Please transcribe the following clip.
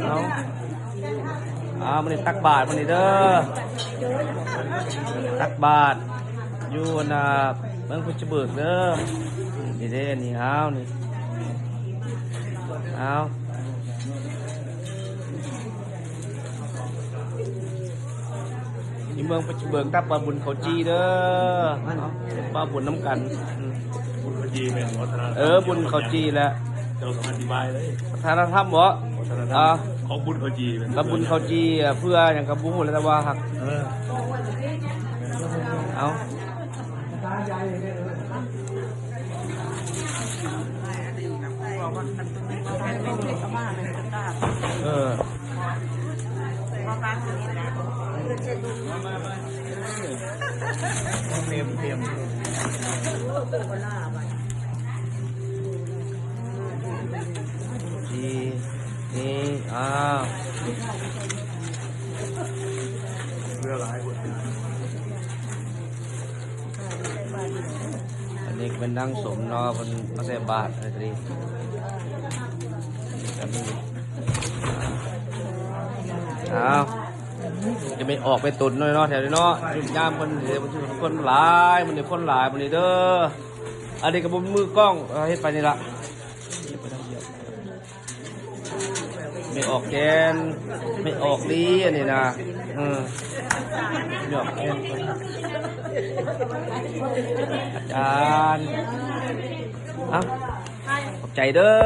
ເອົາ ເອົາ ມື້ນີ້ຕັກບາດ ມື້ນີ້ເດີ ຕັກບາດຢູ່ອັນນ່າ ເມືອງເພັດຊະບູນເດີ ນີ້ເດ້ ນີ້ ເອົາ ນີ້ ເອົາ ຢູ່ເມືອງເພັດຊະບູນ ກັບວ່າບຸນເຂົ້າຈີ່ເດີ ເອົາ ມາບຸນນຳກັນ ອືມ ບຸນເຂົ້າຈີ່ແມ່ນວັດທະນະທຳ ເອີ ບຸນເຂົ້າຈີ່ແຫຼະ ເຈົ້າຕ້ອງອະທິບາຍເລີຍ ວັດທະນະທຳບໍ? ວັດທະນະທຳ ອ່າ ຂອງບຸນເຂົ້າຈີ່ແມ່ນ ກັບບຸນເຂົ້າຈີ່ ເພື່ອຫຍັງກໍບໍ່ຮູ້ແຫຼະ ແຕ່ວ່າຫາກ ເອີ ເອົາ ເອີ ເຕັມ ເຕັມ ດີ ນີ້ ອ່າ ເຫຼືອຫຼາຍພຸ້ນ. ອັນນີ້ເປັນນາງສົມເນາະ ເພິ່ນມາໃສ່ບາດໃຫ້ ເອົາ ຈະໄປອອກໄປຕຸນເນາະ ແຖວນີ້ເນາະ ຍາມເພິ່ນ ເພິ່ນຄົນຫຼາຍ ມື້ນີ້ຄົນຫຼາຍມື້ນີ້ເດີ. ອັນນີ້ກໍບໍ່ມີມືກ້ອງ ເຮັດໄປນີ້ລະ. ແມ່ອອກແກ່ນ ແມ່ອອກລີ ອັນນີ້ນະ ເອີ ແມ່ອອກແກ່ນ ອາຈານ ເອົ້າ ຂອບໃຈເດີ.